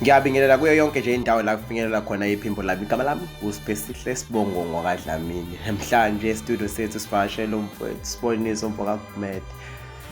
Ngiyabingelela kuyo yonke nje indawo la kufinyelela khona iphimbo lami. Igama lami uSiphesihle Sibongo ngwakaDlamini. Namhlanje e-studio sethu sivakashele umfowethu Siboniso umfokaGumede.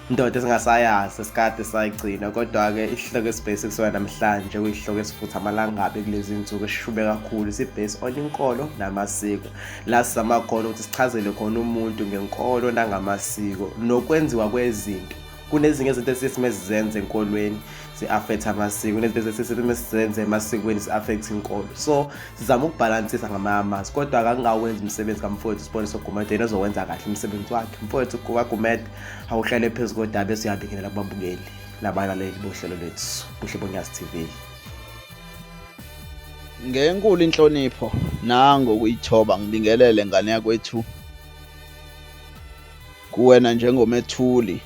Indoda esingasayazi esikade sayigcina kodwa-ke isihloko esibhekise kusona namhlanje kuyisihloko esifutha amalangabi kulezi nsuku esishube kakhulu sibhekise on inkolo namasiko. La sizama khona ukuthi sichazele khona umuntu ngenkolo nangamasiko nokwenziwa kwezinto. Kunezinye izinto esithi mesizenze enkolweni si-affect amasiko, kunezinto esithi mesizenze emasikweni si-affect inkolo. So sizama ukubhalansisa ngamanye amazwi, kodwa akangawenzi umsebenzi kamfowethu Siboniso Gumede, yena ozowenza kahle umsebenzi wakhe. Mfowethu kaGumede, awuhlale phezu kodaba bese uyabingelela kubabukeli nabalaleli bohlelo lwethu Buhle Bonyazi TV. Ngenkulu inhlonipho nangokuyithoba ngibingelele ngane yakwethu kuwena njengomethuli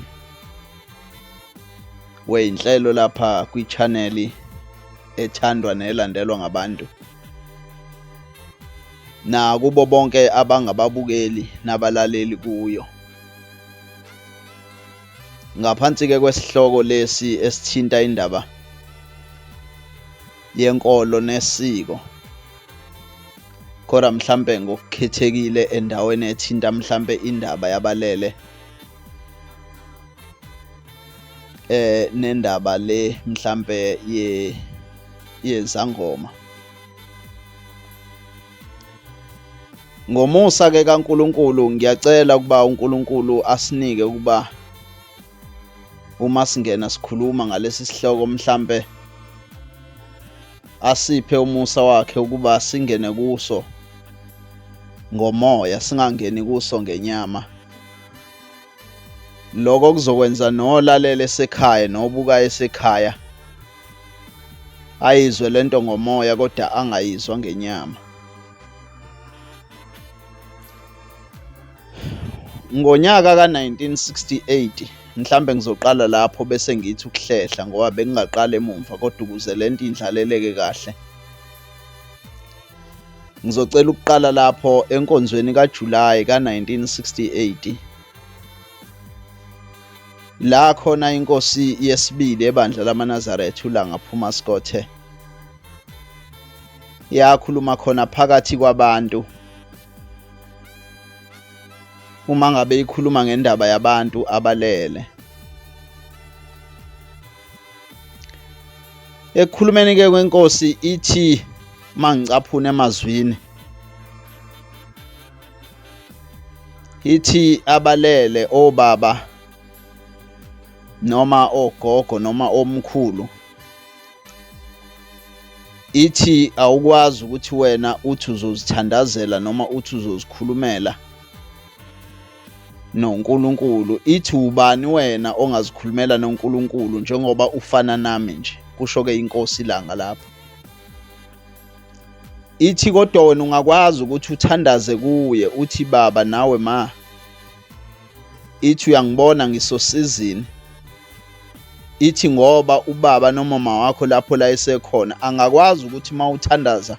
weyinhlelo lapha kwi-channel ethandwa nelandelwa ngabantu nakubo bonke abangababukeli nabalaleli kuyo. Ngaphansi-ke kwesihloko lesi esithinta indaba yenkolo nesiko, kodwa mhlampe ngokukhethekile endaweni ethinta mhlampe indaba yabalele nendaba le mhlampe ye yezangoma. Ngomusa ke kaNkuluNkulu ngiyacela ukuba uNkulunkulu asinike ukuba uma singena sikhuluma ngalesi sihloko mhlampe asiphe umusa wakhe ukuba singene kuso ngomoya, singangeni kuso ngenyama. Lokho kuzokwenza nolalela esekhaya nobuka esekhaya ayizwe lento ngomoya kodwa angayizwa ngenyama. Ngonyaka ka-1968 mhlambe ngizoqala lapho bese ngithi ukuhlehla ngoba bengingaqala emumva kodwa ukuze lento indlaleleke kahle ngizocela ukuqala lapho enkonzweni kaJulayi ka-1968 la khona inkosi yesibili ebandla lamaNazaretha uLanga Phuma Sikothe yakhuluma khona phakathi kwabantu uma ngabe ikhuluma ngendaba yabantu abalele. Ekukhulumeni ke kwenkosi ithi mangicaphuna emazwini ithi abalele obaba noma ogogo noma omkhulu ithi awukwazi ukuthi wena uthi uzozithandazela noma uthi uzozikhulumela noNkulunkulu. Ithi ubani wena ongazikhulumela noNkulunkulu njengoba ufana nami nje, kusho-ke inkosi iLanga lapho. Ithi kodwa wena ungakwazi ukuthi uthandaze kuye uthi baba nawe ma. Ithi uyangibona ngisosizini. Ithi ngoba ubaba nomama wakho lapho la esekhona angakwazi ukuthi uma uthandaza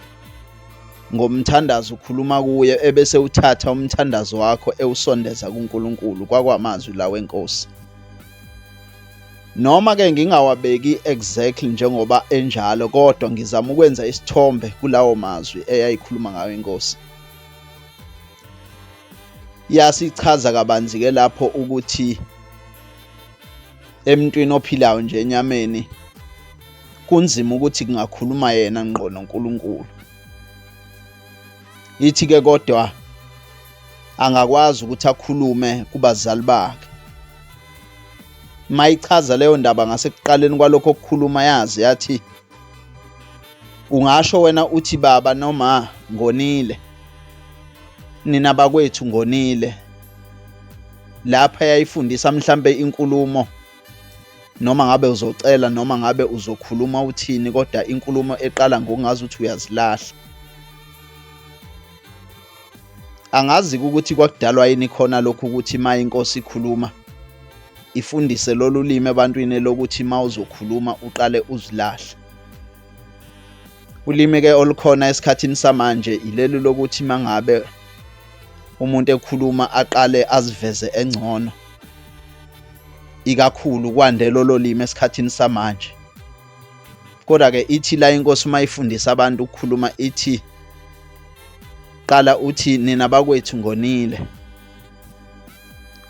ngomthandazo ukhuluma kuye ebese uthatha umthandazo wakho ewusondeza kuNkulunkulu kwakwamazwi lawo enkosi. Noma ke ngingawabeki exactly njengoba enjalo kodwa ngizama ukwenza isithombe kulawo mazwi eyayikhuluma ngayo inkosi. Yasichaza kabanzi ke lapho ukuthi emntwini ophilayo nje enyameni kunzima ukuthi kungakhuluma yena ngqo noNkulunkulu. Ithi ke kodwa angakwazi ukuthi akhulume kubazali bakhe. Mayichaza leyo ndaba ngasekuqaleni kwalokho okukhuluma yazi yathi ungasho wena uthi baba noma ngonile nina bakwethu ngonile. Lapha yayifundisa mhlambe inkulumo noma ngabe uzocela noma ngabe uzokhuluma uthini kodwa inkulumo eqala ngokungazi ukuthi uyazilahla. Angazi ukuthi kwakudalwa yini khona lokhu ukuthi uma inkosi ikhuluma ifundise lolu limi ebantwini lokuthi uma uzokhuluma uqale uzilahle. Ulimi ke olukhona esikhathini samanje ileli lokuthi uma ngabe umuntu ekhuluma aqale aziveze engcono, ikakhulu kwande lolo limi esikhathini samanje. Kodwa ke ithi la inkosi uma ifundisa abantu ukukhuluma ithi qala uthi nina bakwethu ngonile,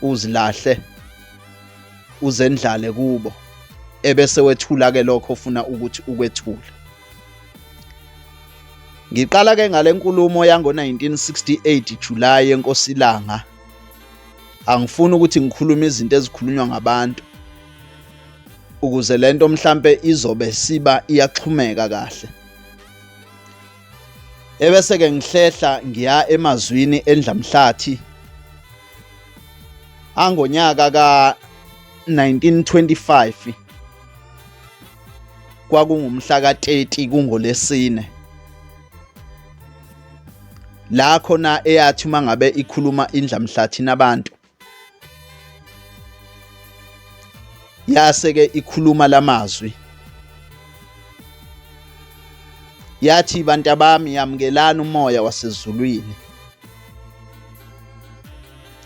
uzilahle uzendlale kubo, ebese wethula ke lokho ofuna ukuthi ukwethule. Ngiqala ke ngale nkulumo yango-1968 July yeNkosi iLanga. Angifuni ukuthi ngikhulume izinto ezikhulunywa ngabantu ukuze lento mhlambe izobe siba iyaxhumeka kahle. Ebese ke ngihlehla ngiya emazwini endlamhlathi angonyaka ka 1925, kwakungumhla ka-30 kungolesine, la khona eyathi uma ngabe ikhuluma indlamhlathi nabantu yase ke ikhuluma lamazwi, yathi bantabami yamukelani umoya wasezulwini.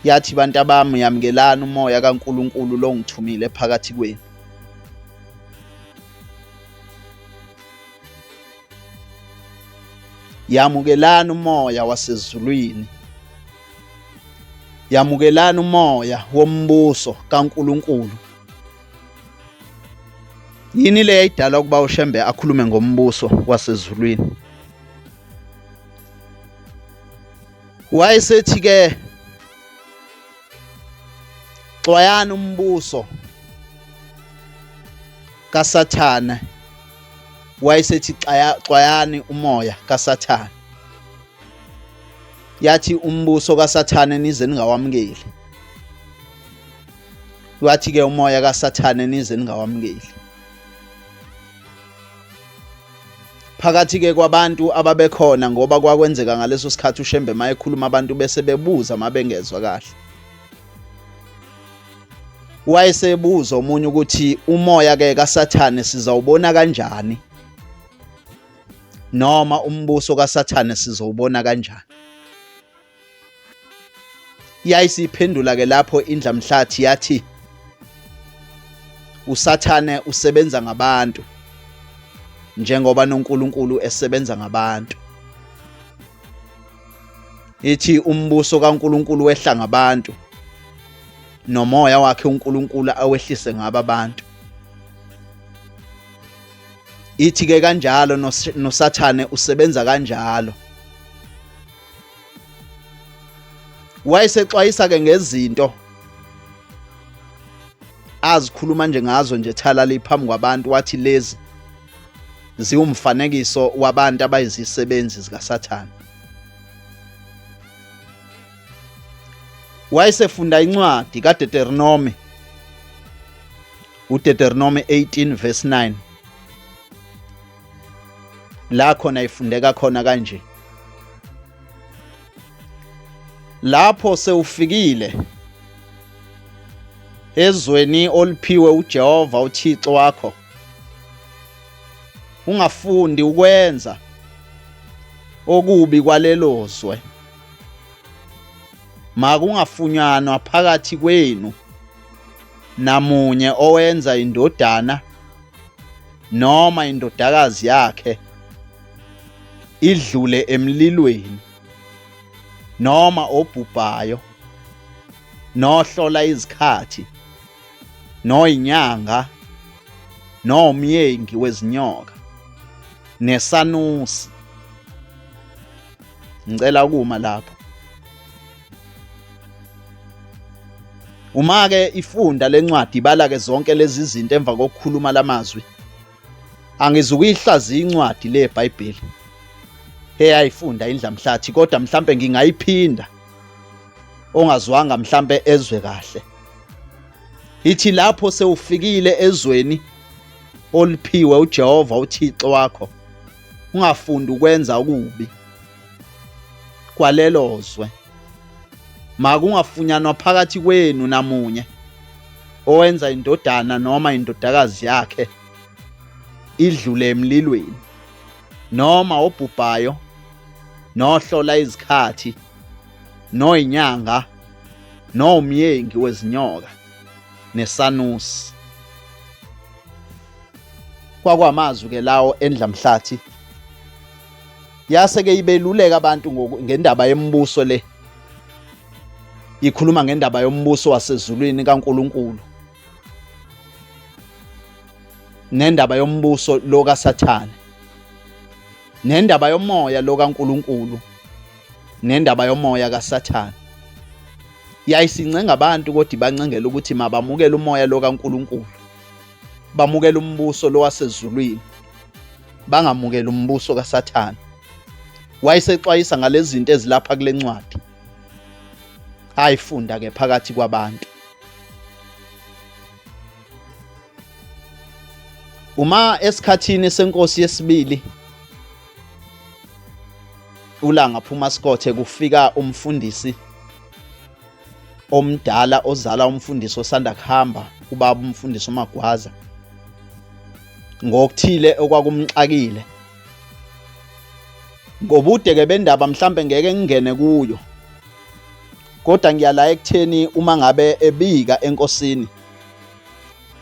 Yathi bantabami yamukelani umoya kaNkuluNkulu lo ngithumile phakathi kwenu. Yamukelani umoya wasezulwini. Yamukelani umoya wombuso kaNkuluNkulu. Yini le yayidala ukuba uShembe akhulume ngombuso wasezulwini? Wayesethi ke xwayani umbuso kaSathane, wayesethi xwayani umoya kaSathane. Yathi umbuso kaSathane nize ningawamukeli. Wathi ke umoya kaSathane nize ningawamukeli. Phakathi ke kwabantu ababekhona, ngoba kwakwenzeka ngaleso sikhathi uShembe mayekhuluma abantu bese bebuza mabengezwa kahle. Wayesebuza omunye ukuthi umoya ke kaSathane sizawubona kanjani, noma umbuso kaSathane sizowubona kanjani? Yayisiphendula ke lapho indlamhlathi yathi uSathane usebenza ngabantu njengoba noNkulunkulu esebenza ngabantu. Ithi umbuso kaNkulunkulu wehla ngabantu nomoya wakhe uNkulunkulu awehlise ngaba abantu. Ithi ke kanjalo noSathane usebenza kanjalo. Wayesexwayisa ke ngezinto azikhuluma nje ngazo nje thalali phambi kwabantu, wathi lezi ziwumfanekiso wabantu abayizisebenzi zikaSathane. Wayesefunda incwadi kaDeuteronomy, uDeuteronomy 18 verse 9, la khona ifundeka khona kanje: lapho sewufikile ezweni oliphiwe uJehova uThixo wakho, ungafundi ukwenza okubi kwalelo zwe, makungafunyanwa phakathi kwenu namunye owenza indodana noma indodakazi yakhe idlule emlilweni, noma obhubhayo, nohlola izikhathi, noyinyanga, nomyengi wezinyoka, nesanusi. Ngicela ukuma lapho. Uma ke ifunda lencwadi ibala ke zonke lezi zinto emva kokukhuluma lamazwi, angizukuyihlaziya incwadi le eBhayibheli eyayifunda indlamhlathi, kodwa mhlambe ngingayiphinda ongazwanga mhlambe ezwe kahle. Ithi lapho sewufikile ezweni oliphiwe uJehova uThixo wakho, ungafundi ukwenza okubi kwalelo zwe. Makungafunyanwa phakathi kwenu namunye owenza indodana noma indodakazi yakhe idlule emlilweni, noma obhubhayo, nohlola izikhathi, noyinyanga, nomyengi wezinyoka, nesanusi. Kwakwamazwi ke lawo endlamhlathi. Yase ke ibeluleka abantu ngendaba yemibuso le. Ikhuluma ngendaba yombuso wasezulwini kaNkuluNkulu. Nendaba yombuso lo kaSathane. Nendaba yomoya lo kaNkuluNkulu. Nendaba yomoya kaSathane. Yayisincenga abantu kodwa ibancengela ukuthi mabamukele umoya lo kaNkuluNkulu. Bamukele umbuso lo wasezulwini. Bangamukeli umbuso kaSathane. Wayesexwayisa ngalezi zinto ezilapha kule ncwadi. Ayifunda ke phakathi kwabantu. Uma esikhathini senkosi yesibili uLanga phuma Sikothe kufika umfundisi omdala ozala umfundisi osanda kuhamba ubaba umfundisi uMagwaza ngokuthile okwakumxakile ngobude ke bendaba mhlambe ngeke ngingene kuyo kodwa ngiyala ekutheni uma ngabe ebika enkosini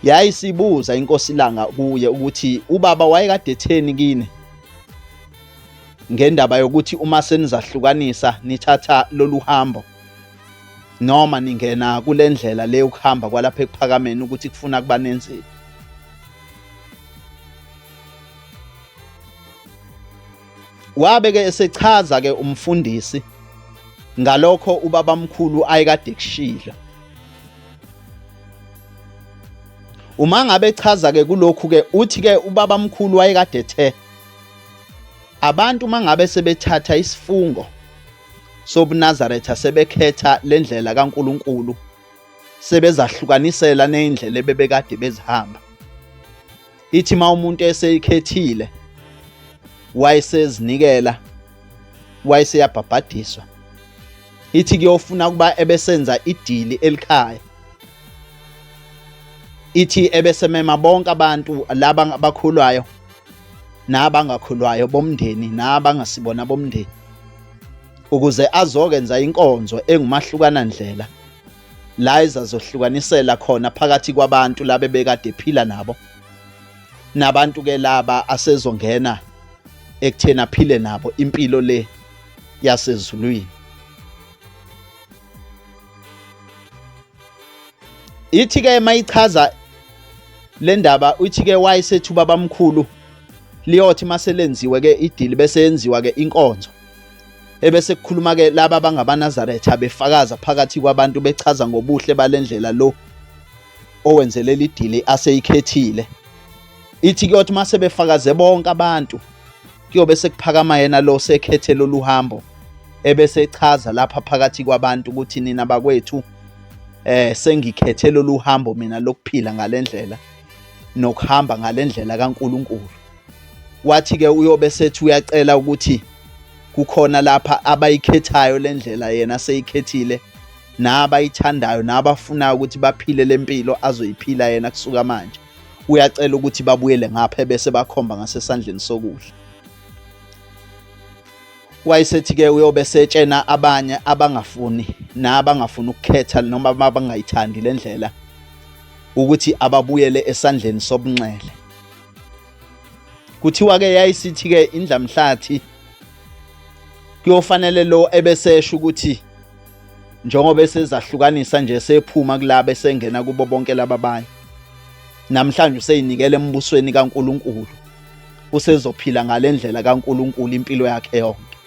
yayisibuza inkosi Langa kuye ukuthi ubaba wayekade etheni kini ngendaba yokuthi uma senizahlukanisa nithatha lolu hambo noma ningena kule ndlela le ukuhamba kwalapha ekuphakameni ukuthi kufuna kuba nenzeni. Wabe ke esechaza ke umfundisi ngalokho ubabamkhulu ayekade kushilo. Uma ngabe echaza ke kulokhu ke uthi ke ubabamkhulu wayekade ethe abantu mangabe sebethatha isifungo sobuNazaretha sebekhetha lendlela kaNkuluNkulu sebezahlukanisela nendlela ebebekade bezihamba. Ithi uma umuntu eseyikhethile wayesezinikela wayeseyabhabhadiswa ithi kuyofuna ukuba ebesenza idili elikhaya ithi ebesemema bonke abantu laba abakhulwayo nabangakholwayo bomndeni nabangasibona bomndeni ukuze azokenza inkonzo engumahlukana ndlela la ezazohlukanisela khona phakathi kwabantu labe bekade ephila nabo nabantu ke laba asezongena ekutheni aphile nabo impilo le yasezulwini. Ithi ke mayichaza le ndaba uthi ke wayesethi ubabamkhulu liyothi maselenziwe ke idili bese yenziwa ke inkonzo ebese kukhuluma ke laba abangabanazaretha befakaza phakathi kwabantu bechaza ngobuhle balendlela lo owenze leli dili aseyikhethile. Ithi kuyothi mase befakaze bonke abantu kuyobe sekuphakama yena lo sekhethe lolu hambo ebese echaza lapha phakathi kwabantu ukuthi nina bakwethu sengikhethe lolu hambo mina lokuphila ngalendlela nokuhamba ngalendlela kaNkuluNkulu. Wathi ke uyobe sethi uyacela ukuthi kukhona lapha abayikhethayo lendlela yena seyikhethile nabayithandayo nabafunayo ukuthi baphile lempilo azoyiphila yena kusuka manje. Uyacela ukuthi babuyele ngapha bese bakhomba ngasesandleni sokudla. Wayesethi ke uyobe setshena abanye abangafuni nabangafuni ukukhetha noma abangayithandi lendlela ukuthi ababuyele esandleni sobunxele. Kuthiwa ke yayisithi ke indlamhlathi kuyofanele lo ebesesho ukuthi njengoba esezahlukanisa nje sephuma kulaba esengena kubo bonke laba abanye namhlanje useyinikela embusweni kaNkuluNkulu usezophila ngalendlela kaNkuluNkulu impilo yakhe yonke.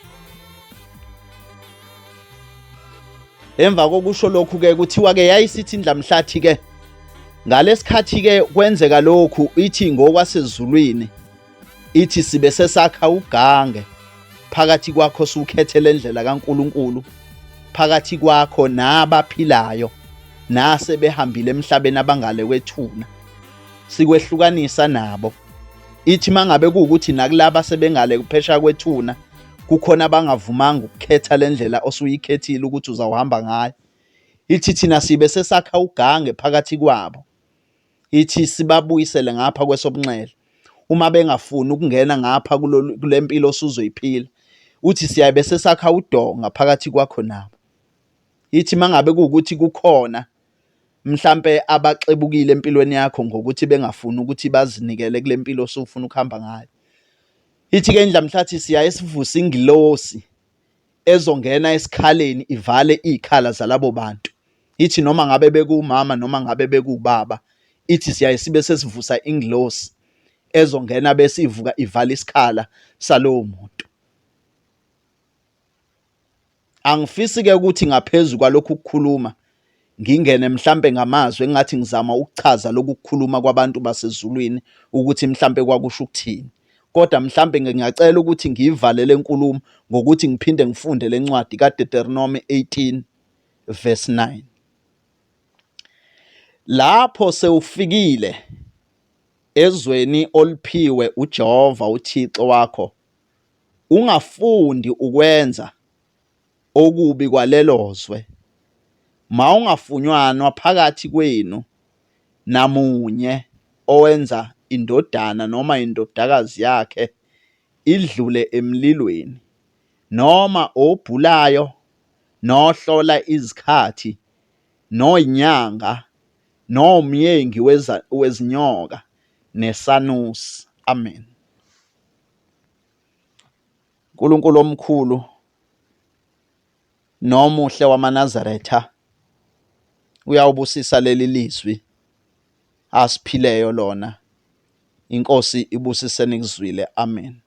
Emva kokusho lokhu ke kuthiwa ke yayisithi indlamhlathi ke ngalesikhathi ke kwenzeka lokhu ithi ngokwasezulwini ithi sibe sesakha ugange phakathi kwakho sukhethe lendlela kaNkuluNkulu phakathi kwakho nabaphilayo nase behambile emhlabeni abangale kwethuna sikwehlukanisa nabo. Ithi mangabe kuwukuthi nakulaba sebengale kuphesha kwethuna kukhona abangavumanga ukukhetha le ndlela osuyikhethile ukuthi uzawuhamba ngayo. Ithi thina sibe sesakha ugange phakathi kwabo. Ithi sibabuyisele ngapha kwesobunxele uma bengafuni ukungena ngapha kule mpilo osuzoyiphila. Uthi siyabe sesakha udonga phakathi kwakho nabo. Ithi mangabe kuwukuthi kukhona. mhlampe abaxebukile empilweni yakho ngokuthi bengafuni ukuthi bazinikele kule mpilo osufuna ukuhamba ngayo. Ithi-ke indlamhlathi siyaye sivuse ingilosi ezongena esikhaleni ivale iy'khala zalabo bantu. Ithi noma ngabe bekuwumama noma ngabe bekuwubaba, ithi siyaye sibe sesivusa ingilosi ezongena bese ivuka ivale isikhala salowo muntu. Angifisi ke ukuthi ngaphezu kwalokhu kukhuluma ngingene mhlampe ngamazwi engathi ngizama ukuchaza lokhu kukhuluma kwabantu basezulwini ukuthi mhlampe kwakusho ukuthini. Kodwa mhlampe ngingacela ukuthi ngiyivale le nkulumo ngokuthi ngiphinde ngifunde le ncwadi kaDeuteronomy 18 verse 9. Lapho sewufikile ezweni oliphiwe uJehova uThixo wakho, ungafundi ukwenza okubi kwalelo zwe. Mawungafunywanwa phakathi kwenu namunye owenza indodana noma indodakazi yakhe idlule emlilweni, noma obhulayo, nohlola izikhathi, noyinyanga, nomyengi wezinyoka, nesanusi. Amen. Nkulunkulu omkhulu nomuhle wamaNazaretha uyawubusisa leli lizwi asiphileyo lona. Inkosi ibusise nikuzwile. Amen.